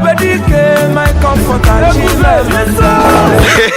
Ebube dike, my comforter, Chimamanda.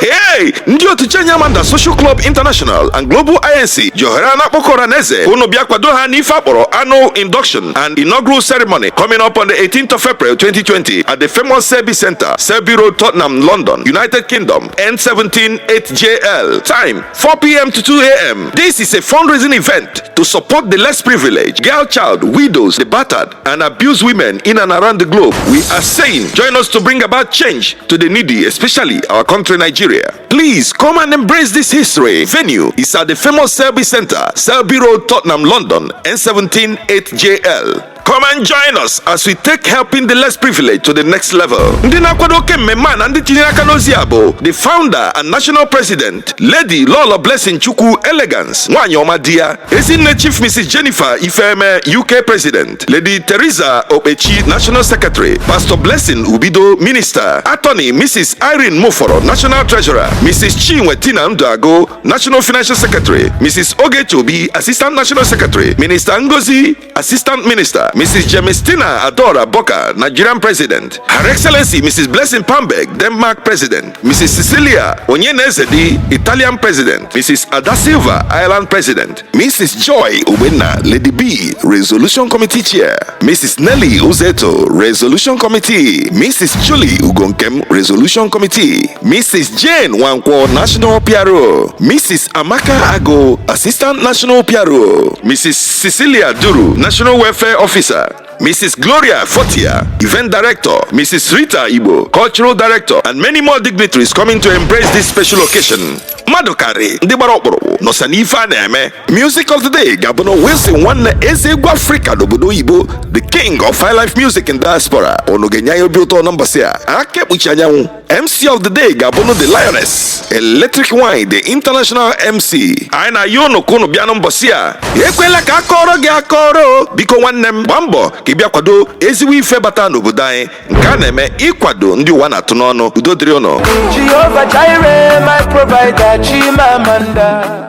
Hey, ndị otu Chenyamanda Social Club International and Global INC ji ohere a na-akpọkọ ọra na eze unu bịa kwado ha n'ife akpọrọ annual induction and inaugural ceremony coming up on the 18th of April 2020 at the famous Selby Center, Selby Road, Tottenham, London, United Kingdom, N17 8JL. Time 4 p.m. to 2 a.m. This is a fundraising event to support the less privileged, girl child, widows, the battered, and abused women in and around the globe. We are saying, join us to bring about change to the needy, especially our country, Nigeria. Please come and embrace this history. Venue is at the famous Selby Center, Selby Road, Tottenham, London, N17 8JL. Come and join us as we take helping the less privileged to the next level. Ndị na-akwado oke mmemme a na ndị tinyere aka n'ozi a bụ the founder and national president, Lady Lolo Blessing Chukwu Elegance, nwanyị ọma di ya, Ezinne Chief Mrs. Jennifer Ifeme, UK President, Lady Teresa Okpechi, National Secretary, Pastor Blessing Ubido, Minister, Attorney Mrs. Irene Muforo, National Treasurer, Mrs. Chinwe Tina Nduago, National Financial Secretary, Mrs. Ogechi Obi, Assistant National Secretary, Minister Ngozi, Assistant Minister, Mrs. Jemistina Adora Boka, Nigerian President, Her Excellency Mrs. Blessing Pambek, Denmark President, Mrs. Cecilia Onyenezedi, Italian President, Mrs. Ada Silva, Ireland President, Mrs. Joy Ubenna, Lady B, Resolution Committee Chair, Mrs. Nelly Uzeto, Resolution Committee, Mrs. Julie Ugonkem, Resolution Committee, Mrs. Jane Nwankwo, National PRO, Mrs. Amaka Ago, Assistant National PRO, Mrs. Cecilia Duru, National Welfare Officer, Mrs. Gloria Fortia, Event Director, Mrs. Rita Igbo, Cultural Director, and many more dignitaries coming to embrace this special occasion. Mmadụ karị ndị gbara ọkpụrụkpụ nọsa n'ife a na-eme. Music of the day ga-abụ na Wilson nwanne eze egwu Afrịka n'obodo oyibo, the king of high life music in diaspora. Unu ga-enye anyị obi ụtọ na mbọsị a. Aka ekpuchi anyanwụ. MC of the day ga-abụnụ the Lioness, Electric Wine, the international MC. Anyị na-ayọ unu ka unu bịa na mbọsị a. Ekwela ka akọrọ gị akọrọ. Biko nwanne m, gbaa mbọ ka ị bịa kwado ezigbo ife bata n'obodo anyị nke a na-eme ịkwado ndị ụwa na-atụ n'ọnụ. Udo dịrị unu. Jehovah Jireh, my provider, Chimamanda.